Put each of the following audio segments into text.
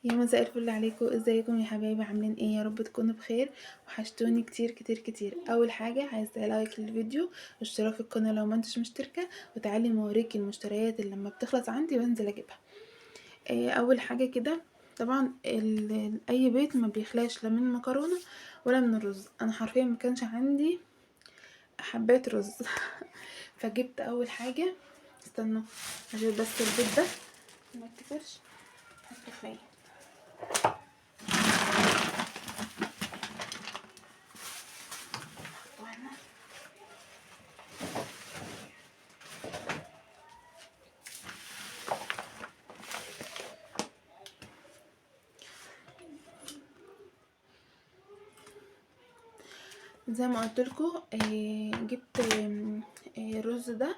يا مساء الفل عليكم، ازيكم يا حبايبي؟ عاملين ايه؟ يا رب تكونوا بخير. وحشتوني كتير كتير كتير. اول حاجة عايزه like للفيديو واشتراك في القناة لو ما انتش مشتركة، وتعالي موريكي المشتريات اللي لما بتخلص عندي بنزل اجيبها. اول حاجة كده طبعا اي بيت ما بيخلاش لا من المكرونه ولا من الرز. انا حرفيا ما كانش عندي حبات رز فجبت اول حاجة، استنوا عشان بس البيت ده ما يتكسرش، احطه فين؟ احطه هنا. زي ما قلت لكم، جبت الرز ده،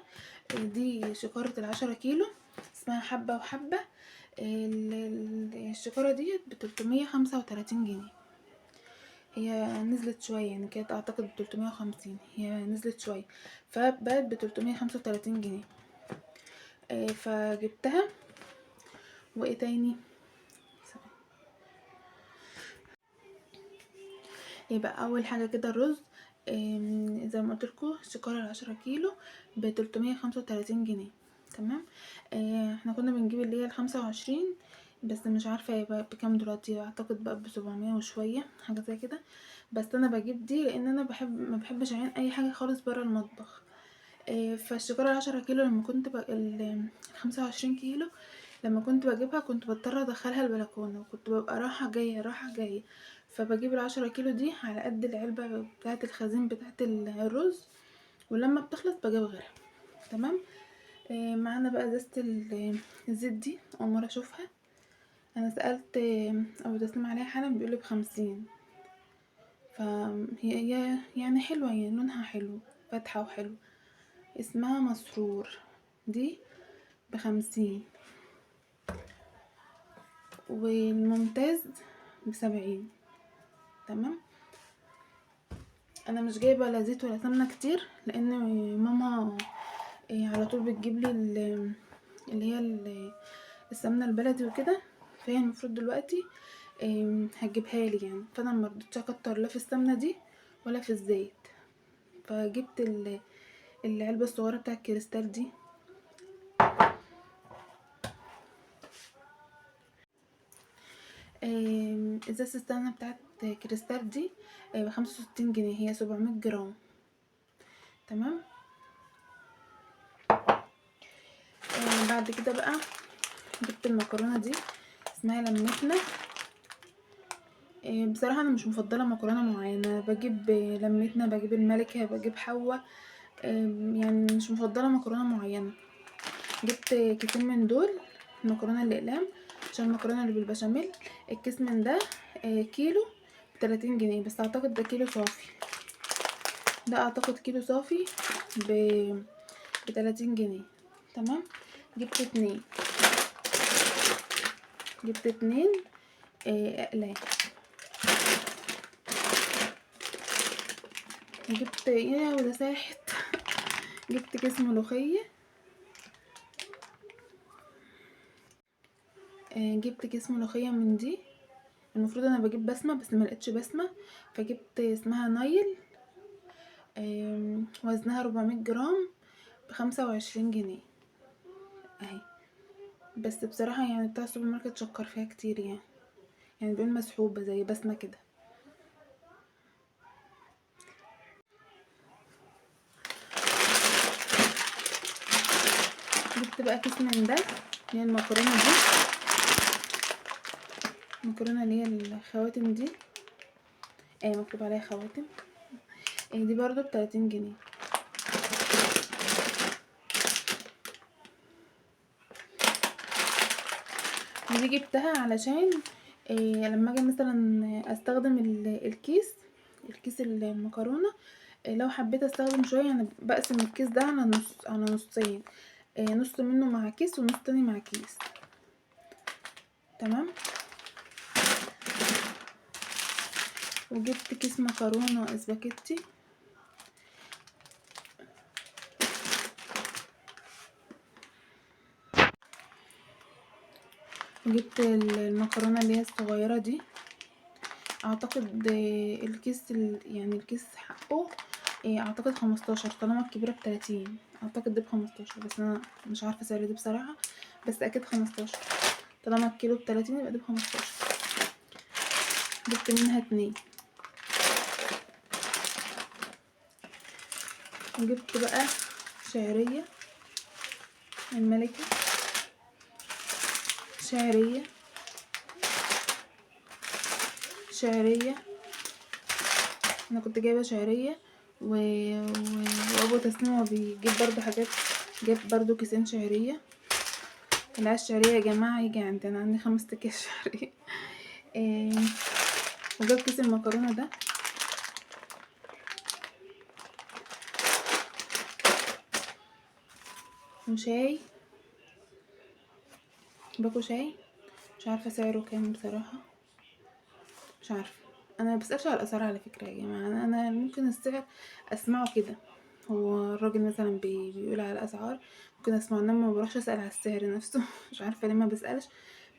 دي شكارة ال10 كيلو، اسمها حبة وحبة. الشكارة ديت ب335 جنيه. هي نزلت شوية، كانت اعتقد ب350، هي نزلت شوية فبقت ب335 جنيه. فجبتها. وايه تاني؟ يبقى اول حاجة كده الرز، زي ما قلت لكم الشكارة ال10 كيلو ب335 جنيه. تمام. احنا كنا بنجيب اللي هي ال25، بس مش عارفة هي بقت بكام دلوقتي، اعتقد بقت ب700 وشوية حاجة زي كده. بس انا بجيب دي لان انا ما بحبش اعين اي حاجة خالص برا المطبخ. فالشكارة ال10 كيلو لما كنت 25 كيلو لما كنت بجيبها كنت بضطر ادخلها البلكونة، وكنت ببقى رايحة جاية رايحة جاية، فبجيب ال10 كيلو دي على قد العلبة بتاعة الخزين بتاعة الرز، ولما بتخلص بجيب غيرها. تمام. معانا بقى ازازة الزيت دي، اول مرة اشوفها. انا سألت، ابو تسليم عليها حالا، بيقولي ب50، فهي هي حلوة، لونها حلو، فاتحة وحلو. اسمها مسرور، دي ب50، والممتاز ب70. تمام. انا مش جايبه لا زيت ولا سمنه كتير، لان ماما على طول بتجيب لي اللي هي السمنة البلدي وكده، فهي المفروض دلوقتي، هتجيبها لي فانا ما رضيتش اكتر لا في السمنة دي ولا في الزيت، فجبت العلبة الصغيرة بتاع الكريستال دي. ازازة السمنة بتاعت كريستال دي، ب65 جنيه، هي 700 جرام. تمام. بعد كده بقى جبت المكرونه دي، اسمها لمتنا. بصراحة انا مش مفضلة مكرونه معينة، بجيب لمتنا، بجيب الملكة، بجيب حواء، مش مفضلة مكرونه معينة. جبت كيسين من دول المكرونه الاقلام عشان المكرونه اللي بالبشاميل. الكيس من ده، كيلو ب30 جنيه، بس اعتقد ده كيلو صافي، ده اعتقد كيلو صافي ب30 جنيه. تمام. جبت اتنين، جبت اتنين، اقلام. جبت ايه وده ساحت جبت كيس ملوخية. جبت كيس ملوخية من دي. المفروض انا بجيب بسمة بس ما لقيتش بسمة، فجبت اسمها نايل، وزنها 400 جرام ب25 جنيه اهي. بس بصراحة بتاع السوبر ماركت شكر فيها كتير، بيقول مسحوبة زي بسمة كده. جبت بقى كيس من ده اللي هي المكرونة دي، المكرونة اللي هي الخواتم دي، مكتوب عليها خواتم، دي برضو ب30 جنيه. دي جبتها علشان، لما اجي مثلا استخدم الكيس المكرونة، لو حبيت استخدم شوية بقسم الكيس ده على نصين، نص منه مع كيس ونص تاني مع كيس. تمام. وجبت كيس مكرونة اسباجيتي، وجبت المكرونه اللي هي الصغيرة دي، اعتقد الكيس يعني الكيس حقه اعتقد 15، طالما الكبيرة ب30، اعتقد دي ب15، بس انا مش عارفه سعر دي بصراحة، بس اكيد 15، طالما الكيلو ب30 يبقى دي ب15. جبت منها 2. وجبت بقى شعرية الملكة، شعرية، شعرية، انا كنت جايبه شعرية وابو تسنيم هو بيجيب برضو حاجات، جاب برضو كيسين شعرية. اللي عايز شعرية يا جماعة يجي عندي، انا عندي 5 اكياس شعرية. وجاب كيس المكرونه ده، وشاي، باكو شاي، مش عارفه سعره كام بصراحة، مش عارفه، انا ما بسالش على الاسعار على فكرة يا جماعة، انا ممكن السعر اسمعه كده، هو الراجل مثلا بيقول على الاسعار ممكن اسمعه، انما ما بروحش اسال على السعر نفسه. مش عارفه ليه ما بسالش،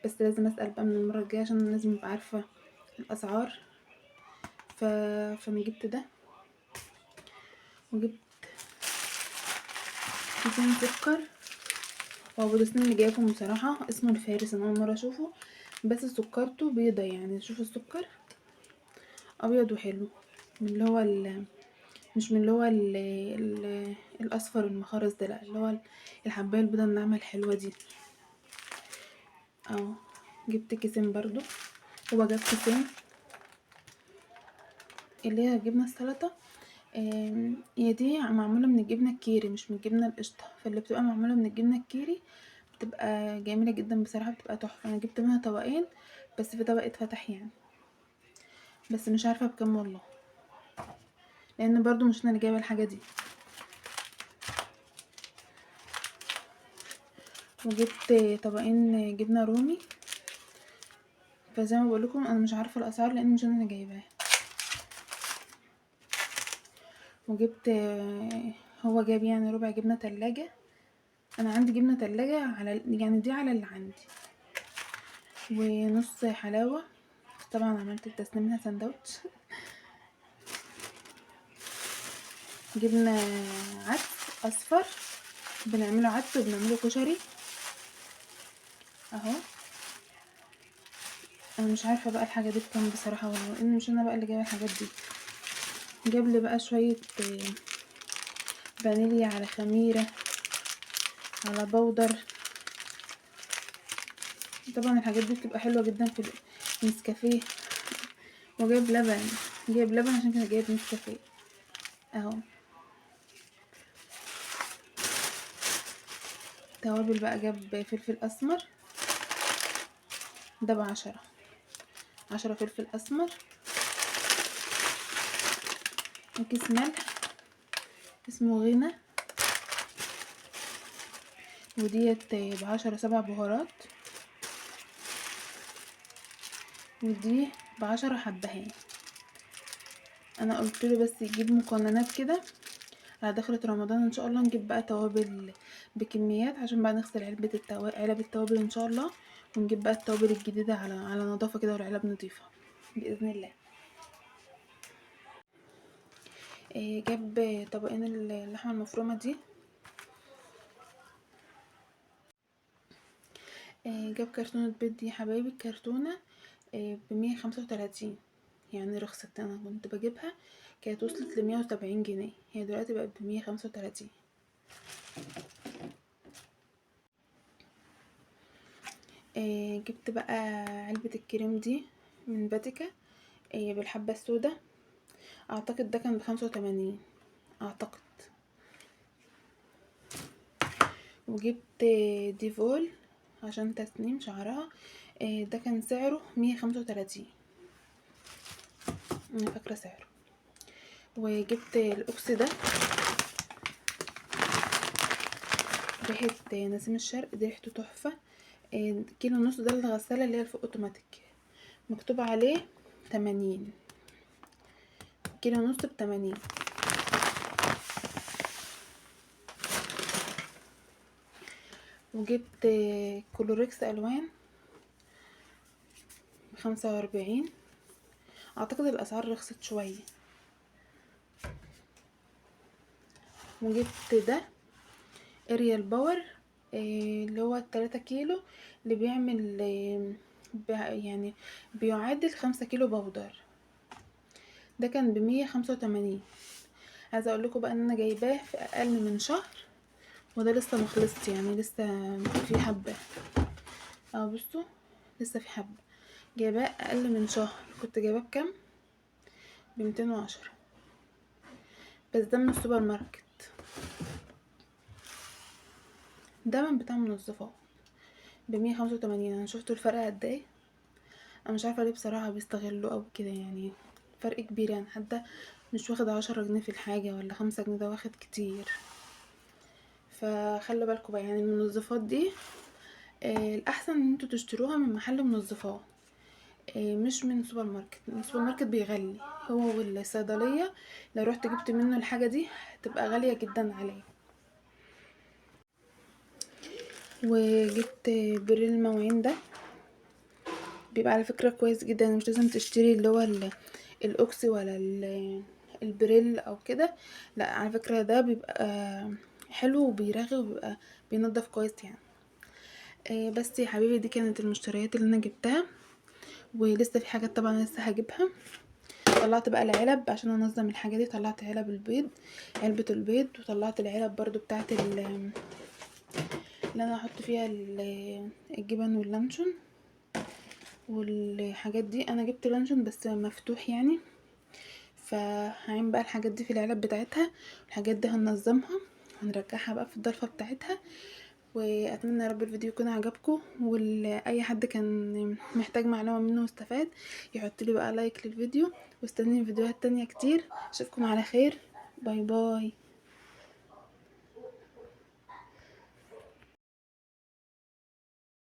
بس لازم اسال بقى من المرة الجاية عشان لازم ابقى عارفه الاسعار. فانا جبت ده، وجبت كيسين سكر. هو ابو تسنيم اللي جايبهم بصراحة اسمه الفارس، انا اول مرة اشوفه، بس سكرته بيضة، يعني شوفوا السكر ابيض وحلو، من اللي هو مش من اللي هو الاصفر المخرز ده، لا اللي هو الحبايه البيضة الناعمة الحلوة دي. اهو جبت كيسين برضو، هو جاب كيسين اللي هي جبنه السلطة. هي دي معمولة من الجبنة الكيري مش من الجبنة القشطه، فاللي بتبقى معمولة من الجبنة الكيري بتبقى جميلة جدا بصراحة، بتبقى تحفة. انا جبت منها طبقين بس في طبق اتفتح يعني، بس مش عارفه بكام والله، لان برضو مش انا اللي جايبه الحاجة دي. وجبت طبقين جبنه رومي، فزي ما بقولكم انا مش عارفه الاسعار لان مش انا اللي جايباها. وجبت، هو جاب يعني ربع جبنه تلاجة، انا عندي جبنه تلاجة على يعني دي على اللي عندي، ونص حلاوة، طبعا عملت التسنيم منها سندوتش. جبنه عدس اصفر، بنعمله عدس وبنعمله كشري اهو. انا مش عارفه بقى الحاجة دي بكام بصراحة والله، لان مش انا بقى اللي جايبه الحاجات دي. جاب لي بقى شوية فانيليا على خميره على بودر، طبعا الحاجات دي بتبقى حلوة جدا في النسكافيه. وجايب لبن، جايب لبن عشان كده جايب نسكافيه اهو. توابل بقى، جاب فلفل اسمر ده ب10، 10 فلفل اسمر، وكيس ملح اسمه غنى، وديت ب10 7 بهارات، ودي ب10 حبهان. انا قلت له بس يجيب مقننات كده على دخلة رمضان ان شاء الله، نجيب بقى توابل بكميات عشان بقى نغسل علب التوابل ان شاء الله، ونجيب بقى التوابل الجديدة على نظافة كده والعلب نظيفة بإذن الله. جاب طبقين اللحمة المفرومة دي. جاب كرتونة بيض دي يا حبايبي، الكرتونة ب135، يعني رخصت. انا كنت بجيبها كانت وصلت ل170 جنيه، هي دلوقتي بقت ب135. جبت بقى علبة الكريم دي من فاتيكا، بالحبة السوداء، اعتقد ده كان ب85 اعتقد. وجبت ديفول عشان تسنيم شعرها، ده كان سعره 135، انا فاكرة سعره. وجبت الاوكس ده ريحة نسيم الشرق، دي ريحته تحفة. كيلو ونص ده الغسالة اللي هي الفوق اوتوماتيك، مكتوب عليه 80، كيلو ونص ب80. وجبت كلوريكس الوان، 45. اعتقد الاسعار رخصت شوية. وجبت ده اريال باور، اللي هو 3 كيلو، اللي بيعمل، يعني بيعادل 5 كيلو بودر. ده كان ب185. عايزه اقول لكم بقى ان انا جايباه في اقل من شهر، وده لسه ما خلصش، يعني لسه في حبه. بصوا لسه في حبه. جايباه اقل من شهر. كنت جايباه بكام؟ ب210، بس ده من السوبر ماركت، ده من بتاع منظفات ب185. انا شفتوا الفرق قد ايه؟ انا مش عارفه ليه بصراحة بيستغلوه قوي كده، يعني فرق كبير، يعني حتى مش واخد 10 جنيه في الحاجة ولا 5 جنيه، ده واخد كتير. فخلوا بالكم بقى، يعني المنظفات دي، الاحسن ان انتوا تشتروها من محل منظفات، مش من سوبر ماركت. السوبر ماركت بيغلي هو والصيدليه، لو رحت جبت منه الحاجة دي هتبقى غالية جدا عليه. وجبت بريل المواعين ده، بيبقى على فكرة كويس جدا، مش لازم تشتري اللي هو الاوكسي ولا البريل او كده، لا على فكرة ده بيبقى حلو وبيرغي وبيبقى بينظف كويس يعني. بس يا حبيبي دي كانت المشتريات اللي انا جبتها، ولسه في حاجات طبعا لسه هجيبها. طلعت بقى العلب عشان انظم الحاجة دي، طلعت علب البيض، علبة البيض، وطلعت العلب برضو بتاعت اللي انا هحط فيها الجبن واللانشون والحاجات دي. انا جبت لانشون بس مفتوح يعني، فهعين بقى الحاجات دي في العلب بتاعتها، والحاجات دي هننظمها هنرجعها بقى في الضلفه بتاعتها. واتمنى يا رب الفيديو يكون عجبكم، واي حد كان محتاج معلومة منه واستفاد يحط لي بقى like للفيديو، واستنوني فيديوهات تانية كتير. اشوفكم على خير، bye bye.